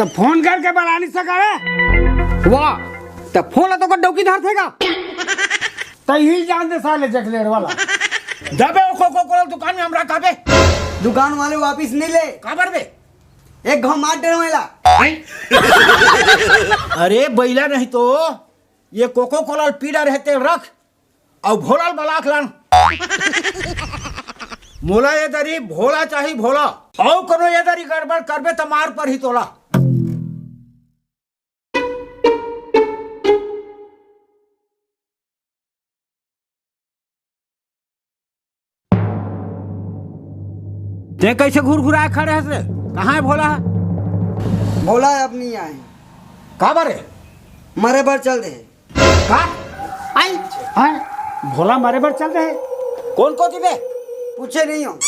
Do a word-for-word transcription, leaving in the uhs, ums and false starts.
Phone करके बला नहीं सका रे। वाह, त फोन ला तो का डौकी धरथे का? तही जान दे साले जखलेड़ वाला। दबे ओ कोको कोला दुकान में हमरा काबे। दुकान वाले वापिस नहीं ले। काबर बे? एक घाव मार डरे वाला। अरे बैला नहीं तो ये कोको कोला ल पी डरे हे तेला रख। अउ भोला ल बला के लान। मोला ये दरी भोला चाही भोला। अउ कोनो ये दरी गड़बड़ करबे त मार परही तोला। तें कइसे घुरघुराए खड़े हस रे? कहाँ हे भोला? भोला अब नहीं आए। काबर रे? मरे बर चल दे। का? आई, आई, भोला मरे बर चल दे। कोन कोती बे? पूछे नहीं हो।